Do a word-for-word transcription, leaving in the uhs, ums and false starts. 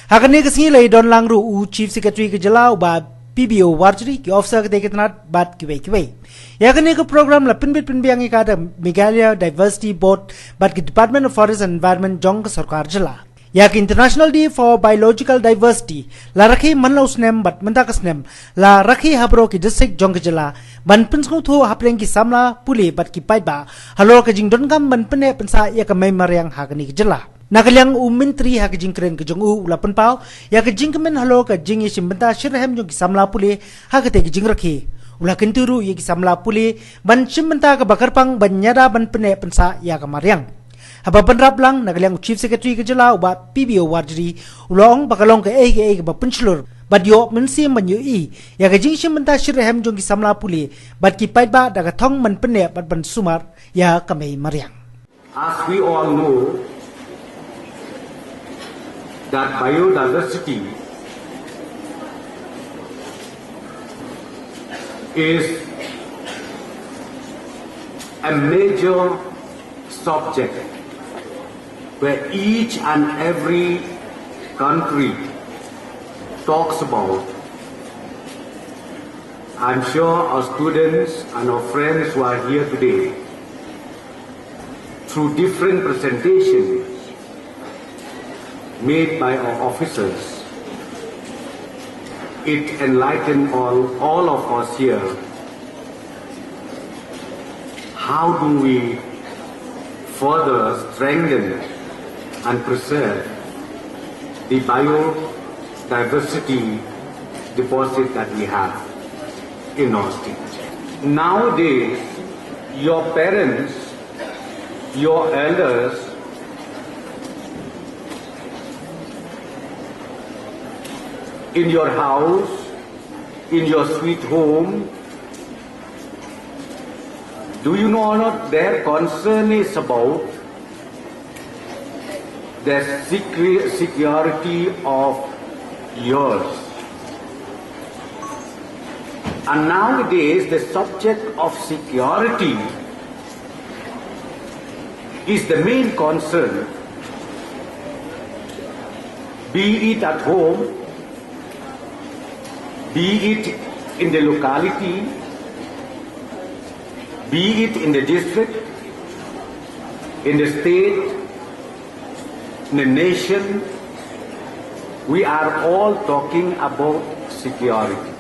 Ha kane ka sngi la ïadon lang ruh u Chief Secretary ka jylla u Bah P B O Warjri, ki officer ka tnad bad kiwei kiwei. Ïa kane ka program la pynbit pynbiang ïa ka da Meghalaya Diversity Board bad ki Department of Forest and Environment jong ka sorkar jylla. Ïa ka International Day for Biological Diversity la rakhe man la u snem bad mynta ka snem la rakhe ha baroh ki district jong ka jylla ban pynsngewthuh hapdeng ki samla pule bad ki paidbah halor ka jingdonkam ban pynneh pynsah ïa ka mei mariang ha kane ka jylla. Na ka liang u Myntri ha ka jingkren ka jong u u la pynpaw ïa ka jingkmen halor ka jingïashim bynta shitrhem jong ki samla pule ha kata ka jingrakhe. U la kyntu ruh ïa ki samla pule ban shim bynta kaba kyrpang ban ïada ban pynneh pynsah ïa ka mariang. Haba bynrap lang na ka liang u Chief Secretary ka jylla u Bah P B O Warjri u la ong ba ka long kaei kaei kaba pynshlur bad ïoh mynsiem ban ïohi ïa ka jingshim bynta shitrhem jong ki samla pule bad ki paidbah da ka thong ban pynneh bad ban sumar ïa ka mei mariang. As we all know, that biodiversity is a major subject where each and every country talks about. I'm sure our students and our friends who are here today, through different presentations made by our officers, it enlightened all, all of us here. How do we further strengthen and preserve the biodiversity deposit that we have in our state? Nowadays, your parents, your elders, in your house, in your sweet home, do you know or not, their concern is about the secre-, security of yours. And nowadays, the subject of security is the main concern, be it at home, be it in the locality, be it in the district, in the state, in the nation. We are all talking about security.